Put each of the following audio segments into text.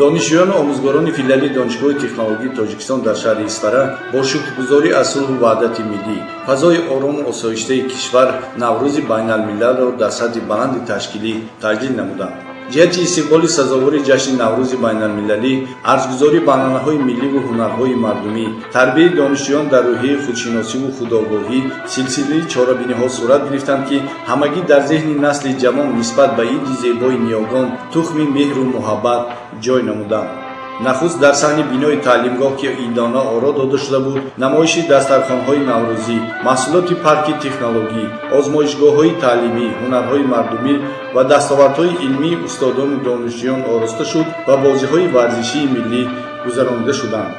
Донишҷӯёну омӯзгорони филиали Донишгоҳи технологии Тоҷикистон дар шаҳри Исфара бо шукргузорӣ аз сулҳу ваҳдати миллӣ, фазои орому осоиштаи кишвар Наврӯзи байналмилалро дар сатҳи баланди ташкилӣ таҷлил намуданд. Ҷиҳати истиқболи сазовори ҷашни Наврӯзи байналмилалӣ, арзгузорӣ ба анъанаҳои милливу ҳунарҳои мардумӣ, тарбияи донишҷӯён дар рӯҳияи худшиносиву худогоҳӣ силсилаи чорабиниҳо сурат гирифтанд, ки ҳамагӣ дар зеҳни насли ҷавон нисбат ба иди зебои ниёгон тухми меҳру муҳаббат ҷой намуданд. Нахуст дар саҳни бинои таълимгоҳ, ки идона оро дода шуда буд, намоиши дастархонҳои наврӯзӣ, маҳсулоти парки технологӣ, озмоишгоҳҳои таълимӣ, ҳунарҳои мардумӣ ва дастовардҳои илмии устодону донишҷӯён ороста шуд ва бозиҳои варзишии миллӣ гузаронида шуданд.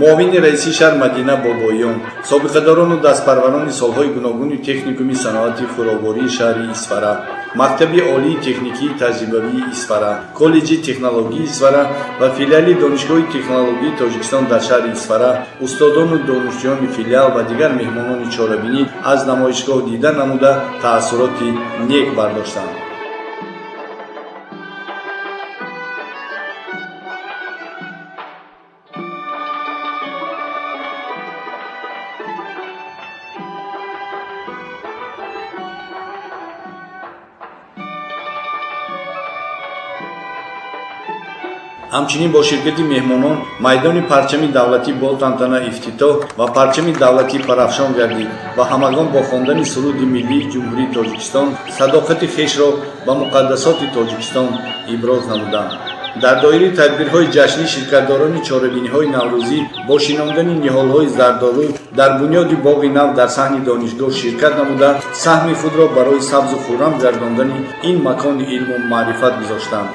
Муовини раиси шаҳр Мадина Бобоён, собиқадорону дастпарварони солҳои гуногуни техникуми саноати хӯроквории шаҳри Исфара, мактаби олии техникии таҷрибавии Исфара, коллеҷи технологии Исфара ва филиали Донишгоҳи технологии Тоҷикистон дар шаҳри Исфара, устодону донишҷӯёни филиал ва дигар меҳмонони чорабинӣ аз намоишгоҳ дида намуда, таассуроти нек бардоштанд. Ҳамчунин бо ширкати меҳмонон майдони парчами давлатӣ бо тантана ифтитоҳ ва парчами давлатӣ парафшон гардид ва ҳамагон бо хондани суруди миллии Ҷумҳурии Тоҷикистон садоқати хешро ба муқаддасоти Тоҷикистон иброз намуданд. Дар доираи тадбирҳои ҷашнӣ ширкатдорони чорабиниҳои наврӯзӣ бо шинондани ниҳолҳои зардолу дар бунёди боғи нав дар саҳни донишгоҳ ширкат намуда, саҳми худро барои сабзу хуррам гардондани ин макони илму маърифат гузоштанд.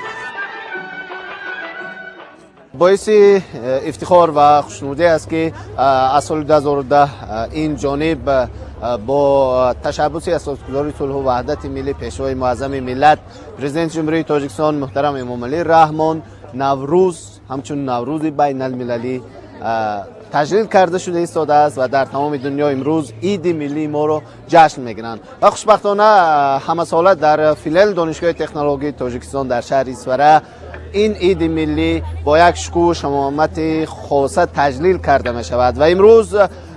Боиси ифтихор ва хушнудӣ аст, ки аз соли 2010 ин ҷониб бо ташаббуси асосгузори сулҳу ваҳдати миллӣ, Пешвои муаззами миллат, Президенти Ҷумҳурии Тоҷикистон муҳтарам Эмомалӣ Раҳмон Наврӯз ҳамчун Наврӯзи байналмилалӣ таҷлил карда шуда истодааст ва дар тамоми дунё имрӯз иди миллии моро ҷашн мегиранд. Ва хушбахтона ҳамасола дар филиали Донишгоҳи технологии Тоҷикистон дар шаҳри Исфара ин иди миллӣ бо як шукӯҳу шамомати хоса таҷлил карда мешавад. Ва имрӯз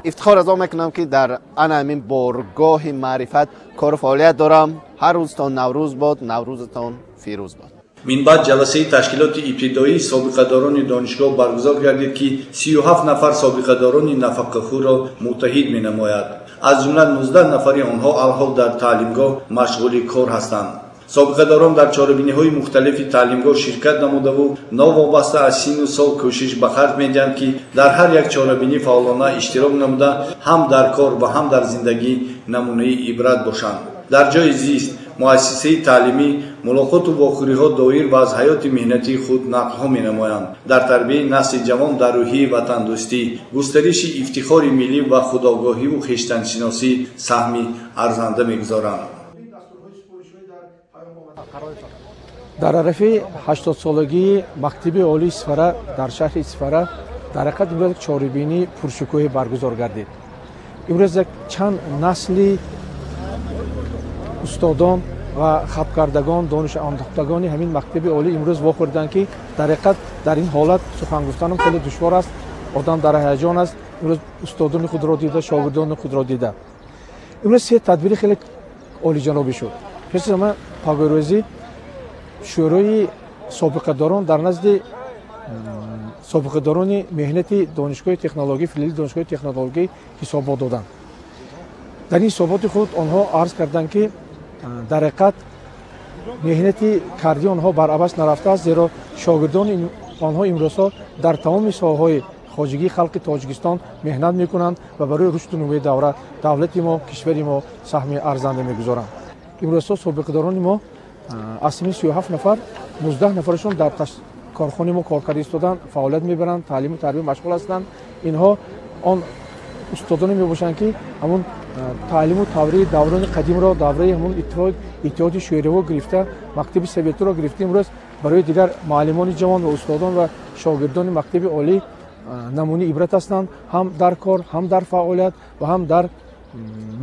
ифтихор аз он мекунам, ки дар ана ҳамин боргоҳи маърифат кору фаъолият дорам. Ҳар рӯзтон Наврӯз бод, Наврӯзатон фирӯз бод. Минбаъд ҷаласаи ташкилоти ибтидоии собиқадорони донишгоҳ баргузор гардид, ки 37 нафар собиқадорони нафақахӯрро муттаҳид менамояд. Аз ҷумла 19 нафари онҳо алҳол дар таълимгоҳ машғули кор ҳастанд. Собиқадорон дар чорабиниҳои мухталифи таълимгоҳ ширкат намудаву новобаста аз синну сол кӯшиш ба харҷ медиҳанд, ки дар ҳар як чорабинӣ фаъолона иштирок намуда, ҳам дар кор ва ҳам дар зиндагӣ намунаи ибрат бошанд. Дар ҷои зист, муассисаи таълимӣ мулоқоту вохӯриҳо доир ва аз ҳаёти меҳнатии худ нақлҳо менамоянд. Дар тарбияи насли ҷавон дар рӯҳияи ватандӯстӣ, густариши ифтихори миллӣ ва худогоҳиву хештаншиносӣ саҳми арзанда мегузоранд. Дар арафаи 80-солагии мактаби олии Исфара дар шаҳри Исфара дар ҳақиқат имрӯз як чорабинии пуршукӯҳе баргузор гардид. Имрӯз як чанд насли устодон ва хабкардагон, донишандохтагони ҳамин мактаби олӣ имрӯз вохӯрданд, ки дар ҳақиқат дар ин ҳолат сухан гуфтанам хеле душвор аст, одам дар ҳаяҷон аст. Имрӯз устодони худро дида, шогирдони худро дида, имрӯз се тадбири хеле олиҷанобӣ шуд. Пеш аз ҳама пагоҳрӯзӣ шӯрои собиқадорон дар назди собиқадорони меҳнати донишгоҳи технологӣ, филиали донишгоҳи технологӣ ҳисобот доданд. Дар ин ҳисоботи худ онҳо арз карданд, ки дар ҳақиқат меҳнати кардии онҳо баръабас нарафтааст, зеро шогирдони онҳо имрӯзҳо дар тамоми соҳаҳои хоҷагии халқи Тоҷикистон меҳнат мекунанд ва барои рушду нумӯи давлати мо, кишвари мо саҳми арзанда мегузоранд. Имрӯзҳо собиқадорони мо аз ҳамин 37 нафар 19 нафарашон дар корхонаи мо кор карда истоданд, фаъолият мебаранд, таълиму тарбия машғул ҳастанд. Инҳо он устодоне мебошанд, ки ҳамун таълиму таврии даврони қадимро, давраи ҳамун Иттиҳоди Шӯравиро гирифта, мактаби советиро гирифта, имрӯз барои дигар муаллимони ҷавон ва устодон ва шогирдони мактаби олӣ намунаи ибрат ҳастанд, ҳам дар кор, ҳам дар фаъолият ва ҳам дар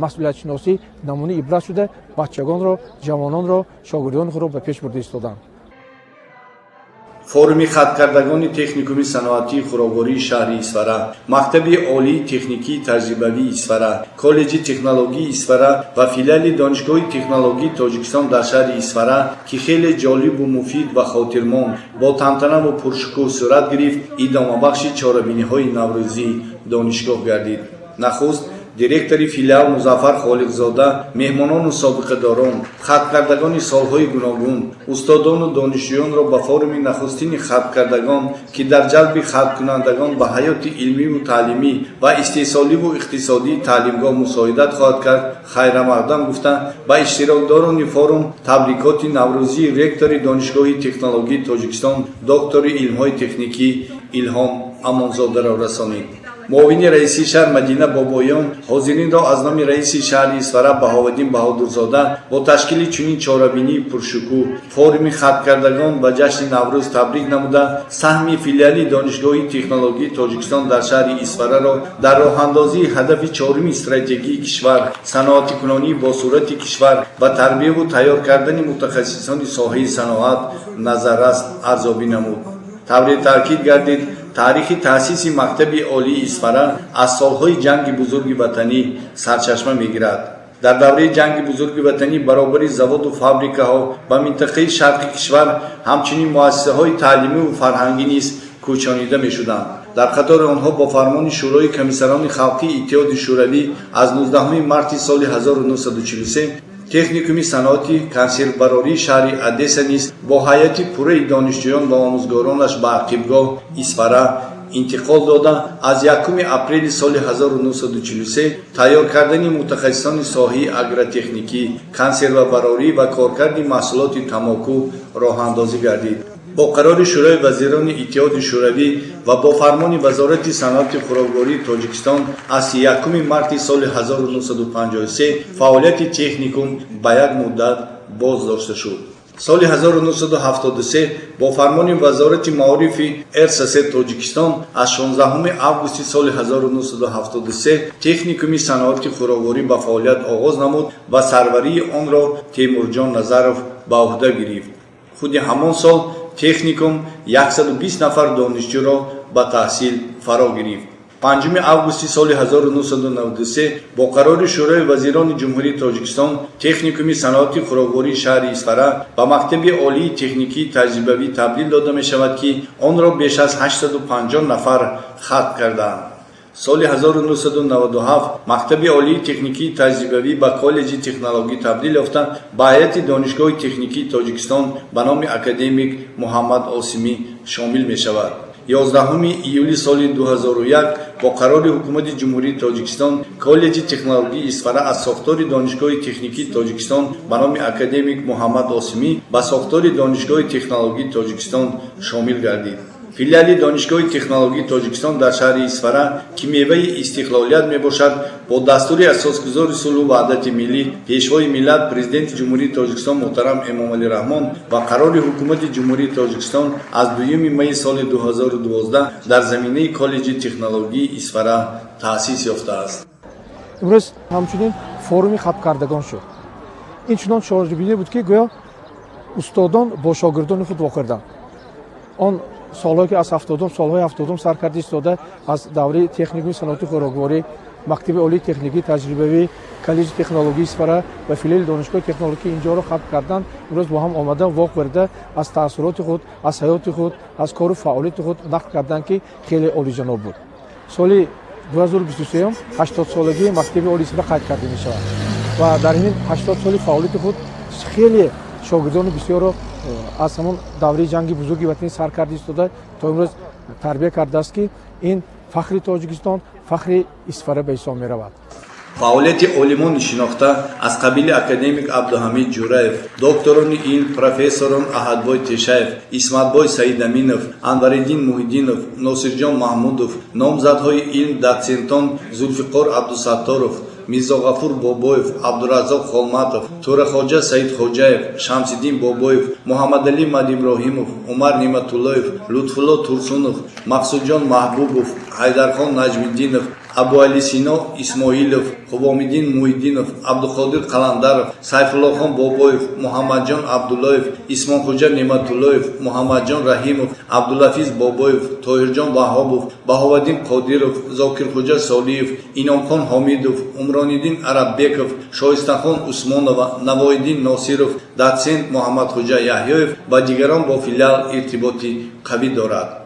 Масъулиятшиносӣ намунаи ибрат шуда, бачагонро, ҷавононро, шогирдони худро ба пеш бурда истоданд. Форуми хаткардагони техникуми саноатии хӯроквории шаҳри Исфара, мактаби олии техникии таҷрибавии Исфара, коллеҷи технологии Исфара ва филиали Донишгоҳи технологии Тоҷикистон дар шаҳри Исфара, ки хеле ҷолибу муфид ва хотирмон бо тантанаву пуршукӯҳ сурат гирифт, идомабахши чорабиниҳои наврӯзии донишгоҳ гардид. Нахуст директори филиал Музаффар Холиқзода меҳмонону собиқадорон, хаткардагони солҳои гуногун, устодону донишҷӯёнро ба форуми нахустини хаткардагон, ки дар ҷалби хаткунандагон ба ҳаёти илмиву таълимӣ ва истеҳсоливу иқтисодии таълимгоҳ мусоидат хоҳад кард, хайрамақдам гуфта, ба иштирокдорони форум табрикоти наврӯзии ректори Донишгоҳи технологии Тоҷикистон, доктори илмҳои техникӣ Илҳом Амонзодаро расонид. Муовини раиси шаҳр Мадина Бобоён ҳозиринро аз номи раиси шаҳри Исфара Баҳовиддин Баҳодурзода бо ташкили чунин чорабинии пуршукӯҳ, форуми хаткардагон ба ҷашни Наврӯз табрик намуда, саҳми филиали Донишгоҳи технологии Тоҷикистон дар шаҳри Исфараро дар роҳандозии ҳадафи чоруми стратегии кишвар, саноатикунонии босуръати кишвар ва тарбияву тайёр кардани мутахассисони соҳаи саноат назаррас арзёбӣ намуд. Тавре таъкид гардид, таърихи таъсиси мактаби олии Исфара аз солҳои Ҷанги Бузурги Ватанӣ сарчашма мегирад. Дар давраи Ҷанги Бузурги Ватанӣ баробари заводу фабрикаҳо ба минтақаи шарқи кишвар ҳамчунин муассисаҳои таълимиву фарҳангӣ низ кӯчонида мешуданд. Дар қатори онҳо бо фармони Шӯрои комиссарони халқии Иттиҳоди Шӯравӣ аз 19 марти соли 1943 техникуми саноати консервбарории шаҳри Одесса низ бо ҳайати пурраи донишҷӯён ва омӯзгоронаш ба ақибгоҳ Исфара интиқол дода, аз 1 апрели соли 1943 тайёр кардани мутахассисони соҳаи агротехникӣ, консервабарорӣ ва коркарди маҳсулоти тамоку роҳандозӣ гардид. Бо қарори Шӯрои вазирони Иттиҳоди Шӯравӣ ва бо фармони Вазорати саноати хӯроквории Тоҷикистон аз 1 марти соли 1953 фаъолияти техникум ба як муддат боз дошта шуд. Соли 1973 бо фармони Вазорати маорифи РССР Тоҷикистон аз 16 августи соли 1973 техникуми саноати хӯрокворӣ ба фаъолият оғоз намуд ва сарварии онро Темурҷон Назаров ба ӯҳда гирифт. Худи ҳамон сол техникум 120 нафар донишҷӯро ба таҳсил фаро гирифт. 5 августи соли 1993 бо қарори Шӯрои вазирони Ҷумҳурии Тоҷикистон техникуми саноати хӯроквории шаҳри Исфара ба мактаби олии техникии таҷрибавӣ табдил дода мешавад, ки онро беш аз 850 нафар хатм кардаанд. Соли 1997 мактаби олии техникии таҷрибавӣ ба коллеҷи технологӣ табдил ёфта, ба ҳайати Донишгоҳи техникии Тоҷикистон ба номи академик Муҳаммад Осимӣ шомил мешавад. 11 июли соли 2001 бо қарори Ҳукумати Ҷумҳурии Тоҷикистон коллеҷи технологии Исфара аз сохтори Донишгоҳи техникии Тоҷикистон ба номи академик Муҳаммад Осимӣ ба сохтори Донишгоҳи технологии Тоҷикистон шомил гардид. Филиали Донишгоҳи технологии Тоҷикистон дар шаҳри Исфара, ки меваи истиқлолият мебошад, бо дастури асосгузори сулҳу ваҳдати миллӣ, Пешвои миллат, Президенти Ҷумҳурии Тоҷикистон муҳтарам Эмомалӣ Раҳмон ва қарори Ҳукумати Ҷумҳурии Тоҷикистон аз 2 майи соли 2012 дар заминаи коллеҷи технологии Исфара таъсис ёфтааст. Имрӯз ҳамчунин форуми хаткардагон шуд. Ин чунон чорабинӣ буд, ки гӯё устодон бо шогирдони худ вохӯрданд. Он солҳое ки аз 70-ум, солҳои 70-ум сар карда истода, аз давраи техникуми саноати хӯрокворӣ, мактаби олии техникии таҷрибавӣ, коллеҷи технологии Исфара ва филиали донишгоҳи технологӣ инҷоро хатм карданд, имрӯз бо ҳам омада вохӯрда, аз таассуроти худ, аз ҳаёти худ, аз кору фаъолияти худ нақл карданд, ки хеле олиҷаноб буд. Соли 2023 80-солагии мактаби олии Исфара қайд карда мешавад ва дар ҳамин 80 соли фаъолияти худ хеле шогирдони бисёрро аз ҳамон давраи Ҷанги Бузурги Ватанӣ сар карда истода то имрӯз тарбия кардааст, ки ин фахри Тоҷикистон, фахри Исфара ба ҳисоб меравад. Фаъолияти олимони шинохта аз қабили академик Абдуҳамид Ҷураев, докторони илм, профессорон Аҳадбой Тешаев, Исматбой Саидаминов, Анвариддин Муҳиддинов, Носирҷон Маҳмудов, номзадҳои илм, дотсентон Зулфиқор Абдусатторов, Мирзоғафур Бобоев, Абдураззоқ Холматов, Тӯрахоҷа Саидхоҷаев, Шамсиддин Бобоев, Муҳаммадалӣ Мадиброҳимов, Умар Неъматуллоев, Лутфулло Турсунов, Мақсудҷон Маҳбубов, Ҳайдархон Наҷмиддинов, Абуали Сино Исмоилов, Қувомиддин Муҳиддинов, Абдуқодир Қаландаров, Сайфуллохон Бобоев, Муҳаммадҷон Абдуллоев, Исмонхӯҷа Неъматуллоев, Муҳаммадҷон Раҳимов, Абдулафиз Бобоев, Тоҳирҷон Ваҳҳобов, Баҳоваддин Қодиров, Зокирхӯҷа Солиев, Иnomхон Ҳомидов, Умрониддин Араббеков, Шоистахон Усмонова, Навоиддин Носиров, дотсент Муҳаммадхӯҷа Яҳёев ва дигарон бо филиал иртиботи қавӣ дорад.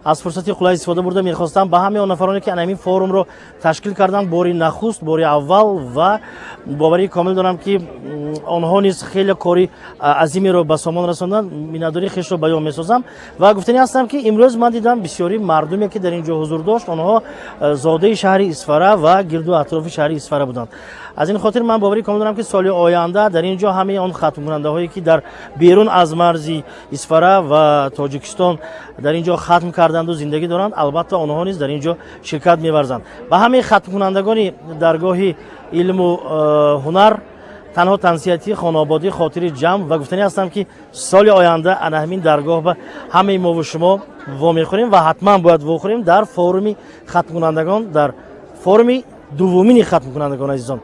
Аз фурсати қулай истифода бурда, мехостам ба ҳамаи он нафароне, ки ҳамин форумро ташкил карданд, бори нахуст, бори аввал, ва боварии комил дорам, ки онҳо низ хеле кори азимеро ба сомон расонданд, миннатдории хешро баён месозам. Ва гуфтанӣ ҳастам, ки имрӯз ман дидам, бисёри мардуме, ки дар ин ҷо ҳузур дошт, онҳо зодаи шаҳри Исфара ва гирду атрофи шаҳри Исфара буданд. Аз ин хотир ман боварӣ комил дорам, ки соли оянда дар ин ҷо ҳамаи он хатмкунандаҳое, ки дар берун аз марзи Исфара ва Тоҷикистон дар ин ҷо хатм карданду зиндагӣ доранд, албатта, онҳо низ дар ин ҷо ширкат меварзанд. Ба ҳамаи хатмкунандагони даргоҳи илму ҳунар танҳо тансиҳатӣ, хонаободӣ, хотири ҷамъ. Ва гуфтанӣ ҳастам, ки соли оянда ана ҳамин даргоҳ ба ҳамаи мову шумо вомехӯрем ва ҳатман бояд вохӯрем дар форуми хатмкунандагон, дар форуми дуввумини хатмкунандагон, азизон.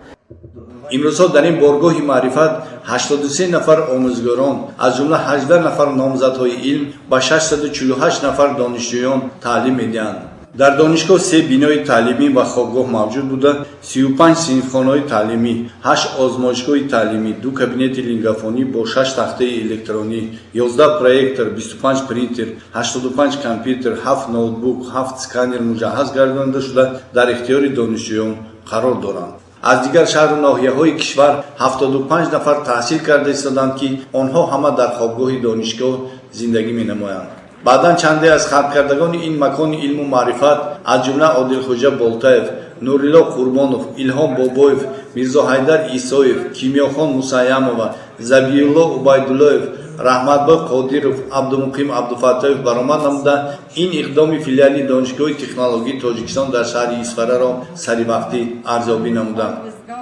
Имрӯзҳо дар ин боргоҳи маърифат 83 нафар омӯзгорон, аз ҷумла 18 нафар номзадҳои илм ва 648 нафар донишҷӯён таълим медиҳанд. Дар донишгоҳ се бинои таълимӣ ва хобгоҳ мавҷуд буда, 35 синфхонаҳои таълимӣ, ҳашт озмоишгоҳи таълимӣ, ду кабинети лингафонӣ бо шаш тахтаи электронӣ, 11 проектор, 25 принтер, 85 компютер, ҳафт ноутбук, ҳафт сканер муҷаҳҳаз гардонида шуда, дар ихтиёри донишҷӯён қарор доранд. Аз дигар шаҳру ноҳияҳои кишвар 75 нафар таҳсил карда истоданд, ки онҳо ҳама дар хобгоҳи донишгоҳ зиндагӣ менамоянд. Баъдан чанде аз хатмкардагони ин макони илму маърифат, аз ҷумла Одилхӯҷа Болтаев, Нурилло Қурбонов, Илҳом Бобоев, Мирзоҳайдар Исоев, Кимёхон Мусайямова, Забиулло Убайдуллоев, Раҳматбой Қодиров, Абдумуқим Абдуфаттоев баромад намуда, ин иқдоми филиали Донишгоҳи технологии Тоҷикистон дар шаҳри Исфараро саривақтӣ арзёбӣ намуданд.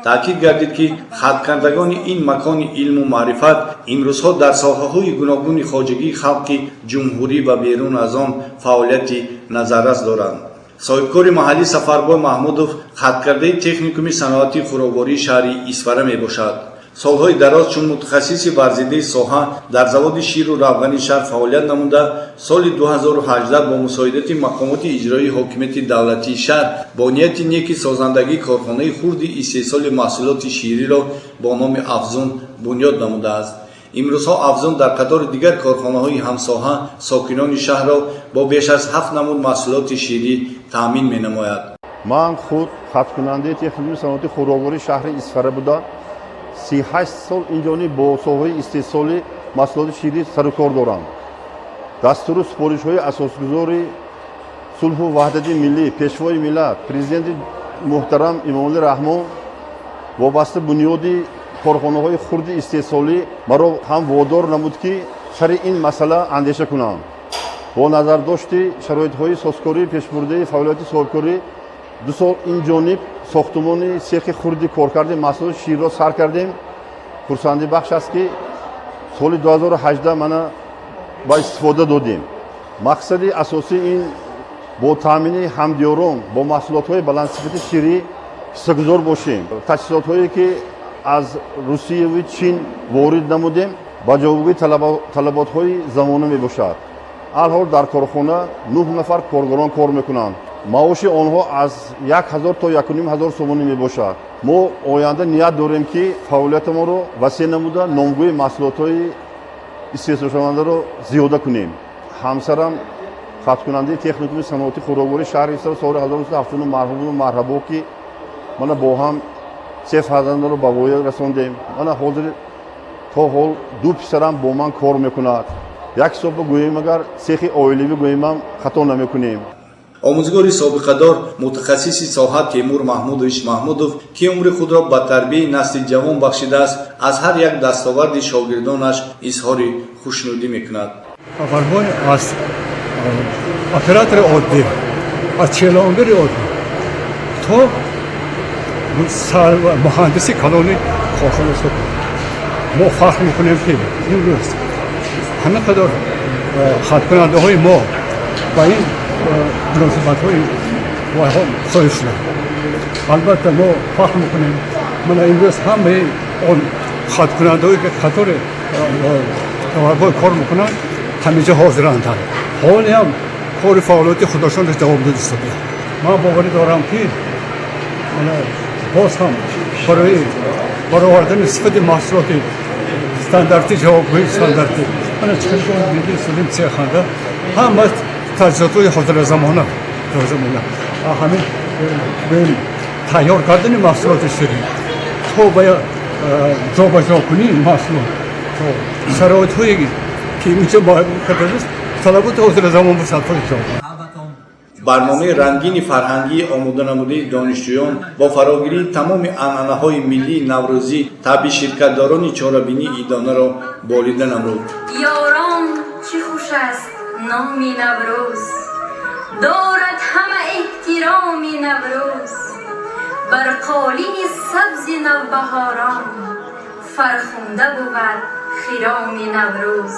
Таъкид гардид, ки хаткардагони ин макони илму маърифат имрӯзҳо дар соҳаҳои гуногуни хоҷагии халқи ҷумҳурӣ ва берун аз он фаъолияти назаррас доранд. Соҳибкори маҳаллӣ Сафарбой Маҳмудов хаткардаи техникуми саноати хӯроквории шаҳри Исфара мебошад. Солҳои дароз чун мутахассиси варзидаи соҳа дар заводи ширу равғани шаҳр фаъолият намуда, соли 2018 бо мусоидати мақомоти иҷроии ҳокимияти давлатии шаҳр бо нияти неки созандагии корхонаи хурди истеҳсоли маҳсулоти шириро бо номи «Афзун» бунёд намудааст. Имрӯзҳо «Афзун» дар қатори дигар корхонаҳои ҳамсоҳа сокинони шаҳрро бо беш аз ҳафт намуд маҳсулоти ширӣ таъмин менамояд. Ман худ хаткунандаи техникуми саноати хӯроквории шаҳри Исфара буда, 38 сол инҷониб бо соҳаи истеҳсоли маҳсулоти ширӣ сару кор дорам. Дастуру супоришҳои асосгузори сулҳу ваҳдати миллӣ, Пешвои миллат, Президенти муҳтарам Эмомалӣ Раҳмон вобаста бунёди корхонаҳои хурди истеҳсолӣ маро ҳам водор намуд, ки сари ин масъала андеша кунам. Бо назардошти шароитҳои созкории пешбурдаи фаъолияти соҳибкорӣ, 2 сол ин ҷониб сохтумони сехи хурди коркарди маҳсулоти ширро сар кардем. Хурсандибахш аст, ки соли 2018 мана ба истифода додем. Мақсади асосӣ ин бо таъмини ҳамдиёрон бо маҳсулотҳои баландсифати ширӣ ҳиссагузор бошем. Таҷҳизотҳое, ки аз Русияву Чин ворид намудем, ба ҷавобгӯи талаботҳои замона мебошад. Алҳол дар корхона нӯҳ нафар коргарон кор мекунанд. Маоши онҳо аз 1000 то 1500 сомонӣ мебошад. Мо оянда ният дорем, ки фаъолиятамонро васеъ намуда, номгӯи маҳсулотҳои истеҳсолшавандаро зиёда кунем. Ҳамсарам хаткунандаи техникуми саноати хӯроквории шаҳри Исфара соли 1979 марҳуму марҳабо, ки мана бо ҳам се фарзандро ба воя расондем. Мана ҳозир то ҳол ду писарам бо ман кор мекунад. Як ҳисобба гӯем, агар сехи оилавӣ гӯемам, хато намекунем. Омӯзгори собиқадор, мутахассиси соҳа Темур Маҳмудович Маҳмудов, ки умри худро ба тарбияи насли ҷавон бахшидааст, аз ҳар як дастоварди шогирдонаш изҳори хушнудӣ мекунад. Сафарбой аз оператори оддӣ, аз челонгари оддӣ то муҳандиси калони корхона шуд. Мо фахр мекунем, ки имрӯз ҳама қадар хаткунандаҳои мо ба ин муносибатҳои соҳиб шуданд. Албатта, мо фахр мекунем. Мана имрӯз ҳамаи он хаткунандаҳое, ки қатори талабаҳо кор мекунанд, ҳаминҷо ҳозиранд. Ҳоле ҳам кори фаъолияти худашонро давом дода истодаанд. Ман боварӣ дорам, ки боз ҳам барои баровардани сифати маҳсулоти стандартӣ, ҷавобгӯи стандартӣ, мана чӣ дида истодем, цеханда ҳама таҷҳизотҳои ҳозиразамона замона, ҳамин тайёр кардани маҳсулоти ширин то ба ҷобаҷокунии маҳсулот, шароитҳое ки инҷо кардааст, талаботи ҳозиразамон ба садфоиз ҷавоб. Барномаи рангини фарҳангии омоданамудаи донишҷӯён бо фарогирии тамоми анъанаҳои миллии наврӯзӣ таъби ширкатдорони чорабинии идонаро болида намуд. Ёрон, чӣ хуш аст номи Наврӯз, дорад ҳама эҳтироми Наврӯз. Бар қолини сабзи навбаҳорон фархунда бувад хироми Наврӯз.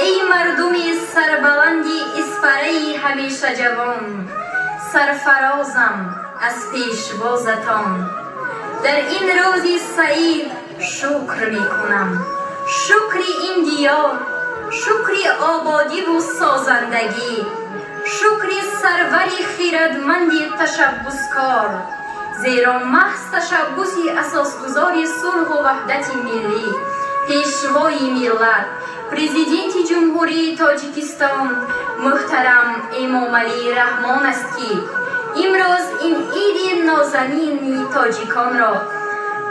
Эй мардуми сарбаланди Исфараи ҳамешаҷавон, сарфарозам аз пешвозатон. Дар ин рӯзи саид шукр мекунам, шукри ин диёр, шукри ободиву созандагӣ, шукри сарвари хирадманди ташаббускор, зеро маҳз ташаббуси асосгузори сулҳу ваҳдати миллӣ, Пешвои миллат, Президенти Ҷумҳурии Тоҷикистон муҳтарам Эмомалӣ Раҳмон аст, ки имрӯз ин иди нозанини тоҷиконро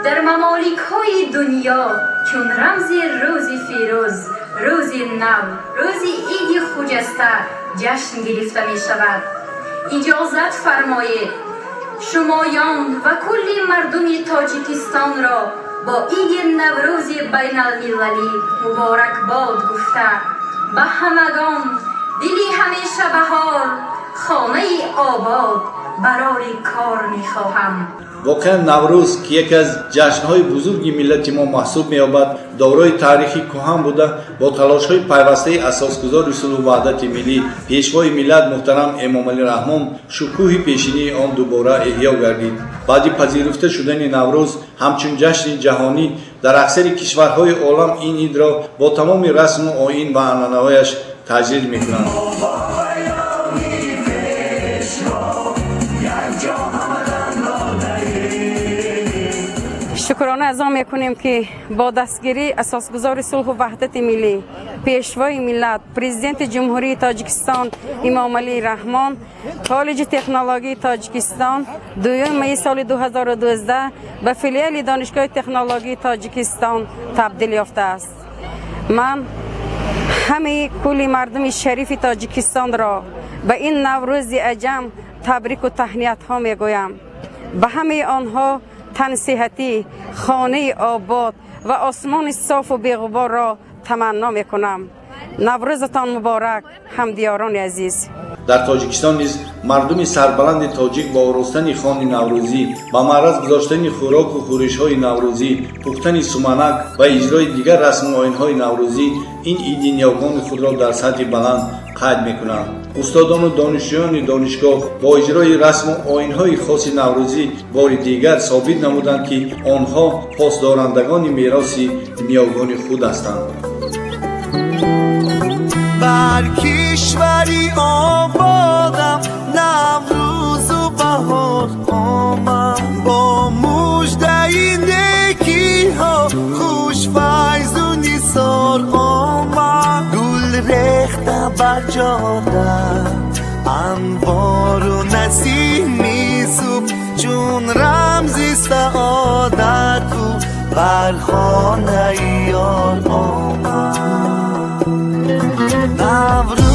дар мамоликҳои дунё чун рамзи рӯзи фирӯз, рӯзи нав, рӯзи иди хуҷаста ҷашн гирифта мешавад. Иҷозат фармоед, шумоён ва кулли мардуми Тоҷикистонро бо иди Наврӯзи байналмилалӣ муборакбод гуфта, ба ҳамагон дили ҳамеша баҳор, хонаи обод, барори кор мехоҳам. Воқеан, Наврӯз, ки яке аз ҷашнҳои бузурги миллати мо маҳсуб меёбад, дорои таърихи кӯҳан буда, бо талошҳои пайвастаи асосгузори сулҳу ваҳдати миллӣ, Пешвои миллат муҳтарам Эмомалӣ Раҳмон шукӯҳи пешинии он дубора эҳё гардид. Баъди пазируфта шудани Наврӯз ҳамчун ҷашни ҷаҳонӣ, дар аксари кишварҳои олам ин идро бо тамоми расму оин ва анъанаҳояш таҷлил мекунанд. Шукрона аз он мекунем, ки бо дастгирии асосгузори сулҳу ваҳдати миллӣ, Пешвои миллат, Президенти Ҷумҳурии Тоҷикистон Имомалӣ Раҳмон Коллеҷи технологии Тоҷикистон 2 майи соли 2012 ба филиали Донишгоҳи технологии Тоҷикистон табдил ёфтааст. Ман ҳамаи кулли мардуми шарифи Тоҷикистонро ба ин Наврӯзи аҷам табрику таҳниятҳо мегӯям. Ба ҳамаи онҳо тансиҳатӣ, хонаи обод ва осмони софу беғуборро таманно мекунам. Наврӯзатон муборак, ҳамдиёрони азиз! Дар Тоҷикистон низ мардуми сарбаланди тоҷик бо оростани хони наврӯзӣ, ба маъраз гузоштани хӯроку хӯришҳои наврӯзӣ, пухтани суманак ва иҷрои дигар расму оинҳои наврӯзӣ ин иди ниёгони худро дар сатҳи баланд қайд мекунанд. Устодону донишҷӯёни донишгоҳ бо иҷрои расму оинҳои хоси наврӯзӣ бори дигар собит намуданд, ки онҳо посдорандагони мероси ниёгони худ ҳастанд. Бар кишвари ободам Наврӯзу баҳор омад, бо муждаи некиҳо хушфайзу нисор омад. Гул рехта бар ҷода, анвору насими субҳ чун рамзи саодату бар хонаи ёр омад. Наврӯз.